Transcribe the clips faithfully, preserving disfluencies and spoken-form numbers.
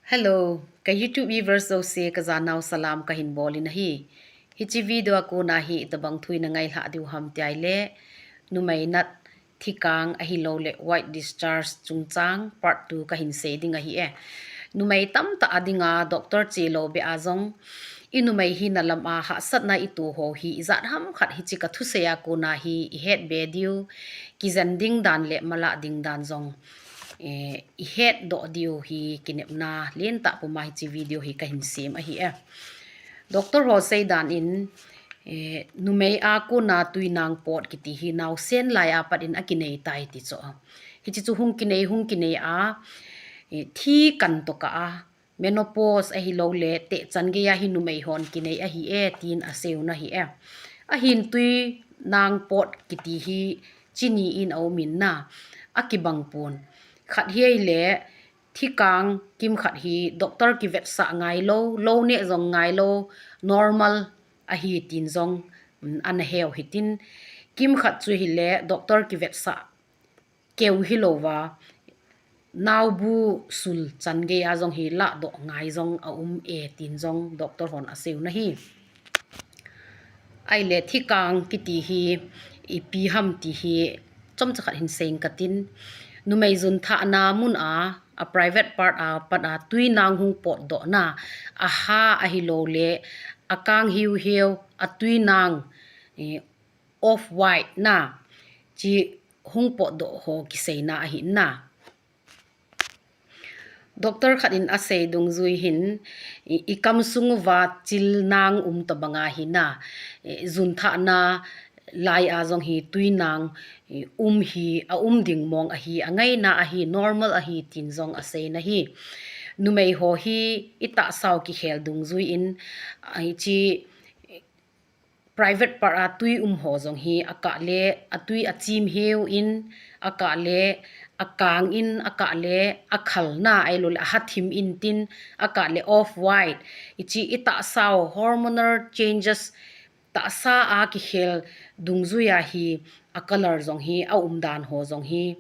Hello, ka YouTube viewers jouse ka janau salam kahin bol in ahi. Hiche video a kona hi itobang thu ina ngailhah diu ham ti ahile, numei nat thikang ahilouleh white discharge chungchang part two kahin sei ding ahi e. Numei tamtah a dinga doctor chelou beh a jong, i numei hina lam a hahsatna i toh ho hi ijat ham khat hiche ka thusei a kona hi i het be diu, kijen ding dan le malah ding dan jong, eh, i hetdoh diu hi kinepna lentah puma hiche video hi kahin sem ahi e. Doctor ho seidan in, eh, numei a kona tuinang pot kiti hi naosen lai a pat in akinei tai ti chu. Hiche chu hung kinei, hung kinei a, eh, thi kan tokah a, menopause ahilouleh tehchan gei a hi numei hon kinei ahi e, tin aseiu na ahi e. Ahin tuinang pot kiti hi chi ni in aum in na, akibang pon. Khat hi ahile, thikang kimkhat hi doctor kivetsah ngailou, lou neh jong ngailou, normal ahi tin jong, mm, ana heu hitin. Kimkhat chu hile, doctor kivetsah keu hilouva, naobu sul chan gei a jong hi lahdoh ngai jong aum e, tin jong doctor hon aseiu na ahi. Ahile thikang kiti hi ipi ham ti hi chomcha khat hin sei inge katin. Numei jun thahna mun a, a private part a pat a tuinang hung potdoh na, aha ahilouleh akang hiuhiu, a tuinang, eh, off white na, chi hung potdoh ho kiseina ahi na. Doctor khat in asei dungjui hin, i, i kamsung uva chil nang um tobang ahi na, eh, jun thahna lai a jong hi tuinang, eh, um hi, aum ding mong ahi, angaina ahi, normal ahi, tin jong asei na ahi. Numei ho hi itahsau kikhel dungjui in, ah, hiche private part a tui um ho jong hi akah le, atui achim hiu in, akah le, akang in, akah le, akhal na ahilouleh ahathim in tin, akah le off white. Hiche itahsau hormonal changes tahsa a kikhel dungjui a hi, a color jong hi, aum dan ho jong hi,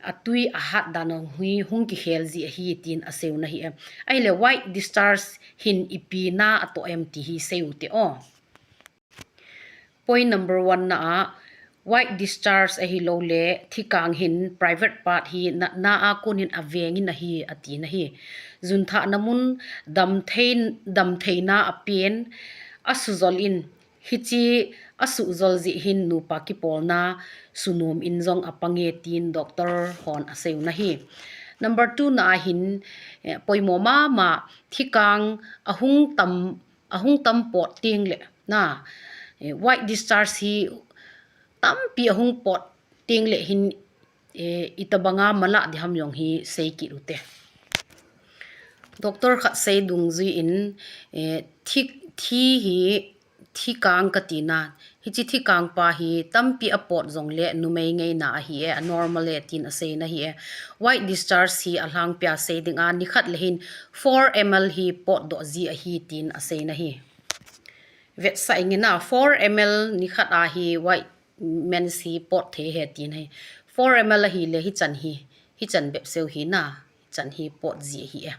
atui ahat dan jong hi, hung kikhel ji ahi tin aseiu na ahi e. Ahile white discharge hin ipi na atoh em ti hi seiu te o. Point number one na a, white discharge ahilouleh thikang hin private part hi natna a kon hin aveng in ahi, ati na ahi. Jun thahna mun damthei, damtheina apen, asujol in, hiche asujol jeh hin nupa kipolna sunom in jong apang e tin doctor hon aseiu na ahi. Number two na a hin, eh, poimo mama, thikang ahung tam, ahung tam pot teng le na, eh, white discharge hi tampi ahung pot teng le hin, eh, itobanga malah ding ham jong hi sei kit u te. Doctor khat sei dungjui in, eh, thi, thi hi, thikang kati na, hiche thikang pa hi tampi apot jong le numei ngaina ahi e, anormal e, tin asei na ahi e. White discharge hi alhangpia sei ding a, nikhat le hin four M L hi potdoh ji ahi, tin asei na ahi. Vetsah inge na, four M L nikhat a hi white mens hi pot thei ahi, tin ahi. Four M L ahile hichan hi, hichan bep seu hi na, hichan hi pot ji ahi e.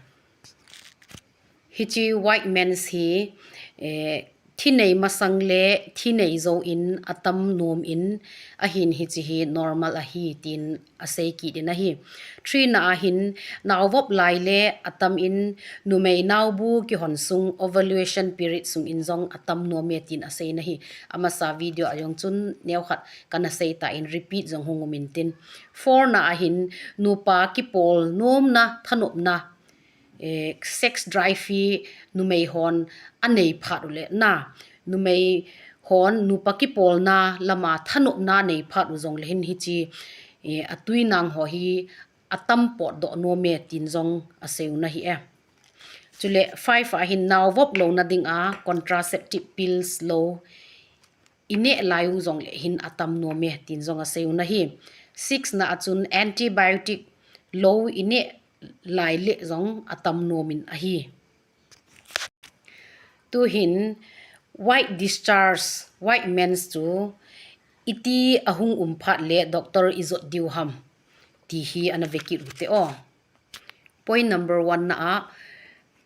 Hiche white mens hi, eh, thi nei masang le thi nei jou in atam nom in, ahin hiche hi normal ahi, tin asei kit in ahi. Three na a hin, naovop lai le atam in, numei naobu kihon sung, ovulation period sung in jong atam nom e, tin asei na ahi. Amasa video a jong chun neokhat kana sei ta in, repeat jong hung um in tin. Four na a hin, nupa kipol nomna, thanopna, eh, sex drive hi numei hon anei phat u le na, numei hon nupa kipolna lama thanopna anei phat u jong le hin hiche, eh, atuinang ho hi atam potdoh nom e, tin jong aseiu na ahi e. Chule five a hin naovop louna ding a contraceptive pills lou ineh lai u jong le hin atam nom e, tin jong aseiu na ahi. Six na a chun antibiotic lou ineh lai le jong atam nom in ahi. Tuhin white discharge, white mens chu iti ahung um phat le doctor ijot diu ham ti hi ana vekit u te o. Point number one na a,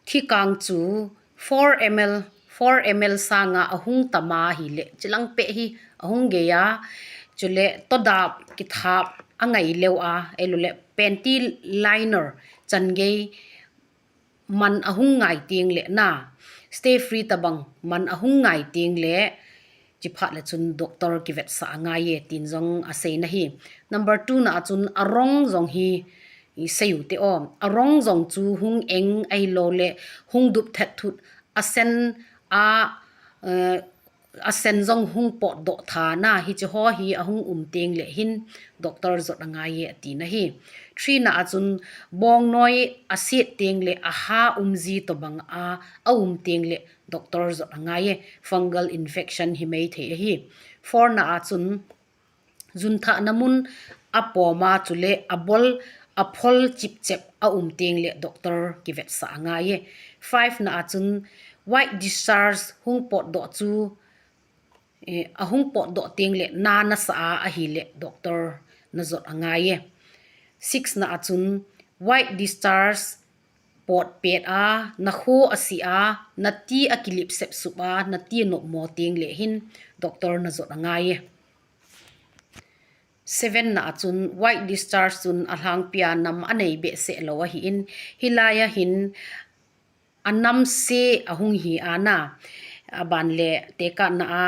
Thikang chu four M L, four M L sanga ahung tama hile, chilang peh hi ahung gei a, chule todap kithap angai leu a, eilou le panty liner chan gei man ahung ngai teng le na, Stayfree tabang man ahung ngai teng le, chiphat le chun doctor kivetsah angai e, tin jong asei na hi. Number two na a chun arong jong hi, i sei u te o. Arong jong chu hung eng ahilou le, hung dup thet thut, asen a, eh, asen jong hung potdoh tha na, hiche ho hi ahung um teng le hin doctor jot angai e, ati na hi. Three na a chun bongnoi aset teng le aha um ji tobang a, aum teng le doctor jot angai e, fungal infection hi mai thei ahi. Four na a chun jun thahna mun apom a, chule abol aphol chipchep aum teng le doctor kivetsah angai e. Five na a chun white discharge hung potdoh chu, eh, ahung potdoh teng le na nasa a ahile doctor najot angai e. Six na a chun white discharge potpet a, nakho asi a, nati akilip sepsup a, nati anopmo teng le hin doctor najot angai e. Seven na a chun white discharge chun alhangpi a nam anei behseh lou ahin, hilai a hin anamse ahung hi a na, aban le tekahna a,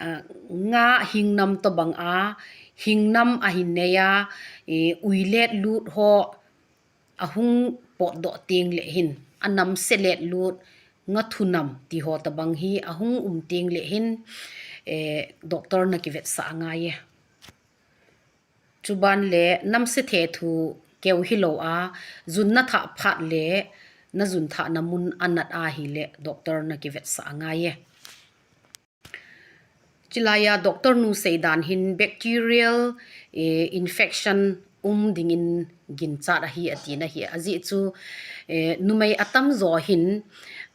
a, nga hingnam tobang a, hingnam ahin nei a, e, uilet lut ho ahung potdoh teng le hin, anamse let lut, nga thunam ti ho tabang hi ahung um teng le hin, eh, doctor nakivetsah angai e. Chuban le namse thethu keu hilou a, jun nathah phat le, najun thahna mun anat ahile doctor nakivetsah angai e. Chilai a doctor nu seidan hin bacterial, eh, infection um dingin ginchat ahi, ati na hi. Ajeh chu, eh, numei atamjo hin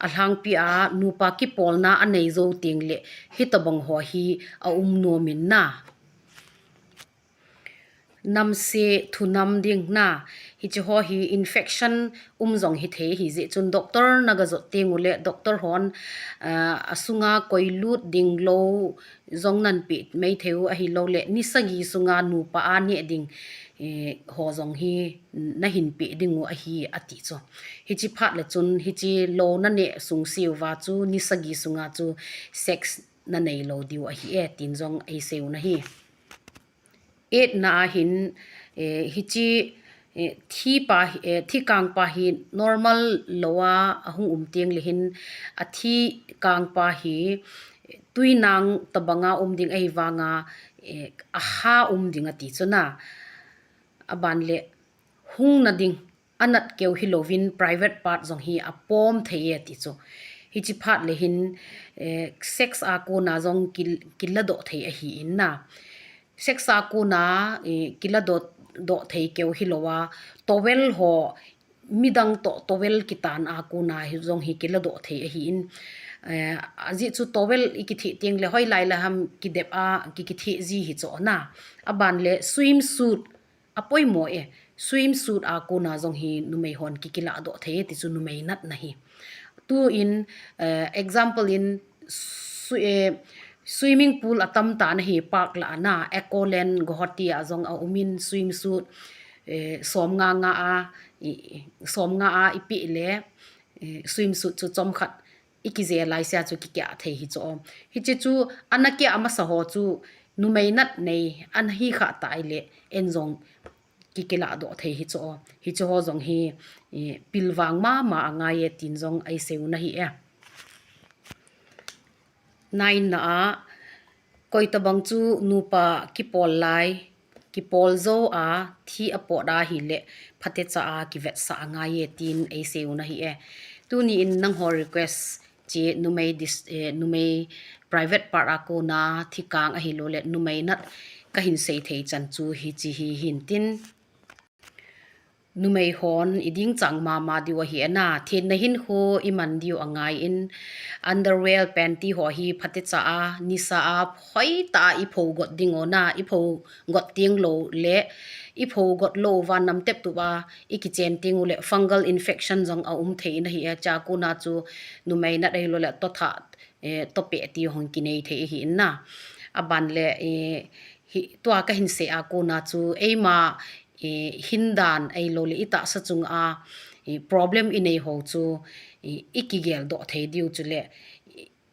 alhangpi a nupa kipolna anei jou teng le hitobang ho hi aum nom in na. Namse thunam ding na, hiche ho hi infection um jong hithei ahi jeh chun doctor naga jot teng u le doctor hon, ah, asunga koi lut ding lou jong nanpeh mai thei u ahilou le, ni sagi sunga nupa a neh ding, eh, ho jong hi nahin peh ding u ahi ati chu. Hiche phat le chun hiche lou naneh sung siuva chu ni sagi sunga chu sex nanei lou diu ahi e, tin jong eisei u na hi. Eight na a hin, eh, hiche, eh, thipa hi, eh, thikangpa hi normal lou a ahung um teng le hin, athikangpa hi tuinang tabanga um ding ahivanga, eh, aha um ding ati chu na. Aban le hung na ding anat keu hilouvin private part jong hi apom thei e ati chu. Hiche phat le hin, eh, sex a kona jong kil-, kiladoh thei ahin na. Sex a kona, eh, kiladoh, doh thei keu hilou a, towel ho, midang toh towel kitan a kona hi jong hi kiladoh thei ahin. Eh, ajeh chu towel ikitheh teng le hoilai le ham kidep a, ki, kitheh ji hi chu na. Aban le swimsuit, apoimo e, swimsuit a kona jong hi numei hon kikiladoh thei e ti chu numei natna hi. Tuin, eh, example in, swi-, eh, swimming pool atam tah na hi park lah a na, Ecoland Guwahati a jong aum in swimsuit, eh, som nga nga a, i, i, som nga a ipeh le, eh, swimsuit chu chomkhat ikijel lai sia chu kikia thei hi chu. Hiche chu ana kia amasa ho chu numei nat nei ana hi kha tai le en jong kikiladoh thei hi chu. Hiche ho jong hi, eh, pilvang mama angai e tin jong eisei u na hi e. Nine na a, koi tabang chu nupa kipol lai, kipol jou a, thi apot ahile, phatecha a kivetsah angai e tin eisei u na hi e. Tuni in nangho request che numei dis-, eh, numei private part a kona thikang ahilou le numei nat kahin sei thei chan chu hiche hi hin tin. Numei hon iding chang mama diu ahi e na, thenna hinkho iman diu angai in, underwear, panty ho hi phatecha a, nisa a, hoitah a ipho got ding u na, ipho got teng lou le, ipho got lou uva namtep tup a ikichen teng u le fungal infection jong aum thei in ahi e, chua kona chu numei nat ahilou le tothah, eh, topeh ti hung kinei thei ahi in na. Aban le, eh, hi, tua kahin sei a kona chu eima, eh, hindan ahilou le itahsa chung a, eh, problem inei ho chu, eh, ikigel doh thei diu chule,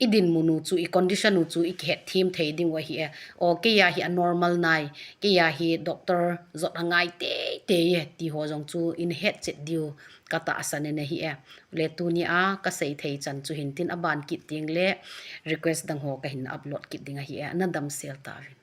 idinmun u chu, i condition u chu ikihet them thei ding u ahi e. O, keiya hi anormal nai, keiya hi doctor jot angai teitei e ti ho jong chu ihet chet diu katahsan in ahi e. Le tunia kasei thei chan chu hintin, aban kit teng le request dang ho kahin upload kit ding ahi e. Nadamsel tauvin.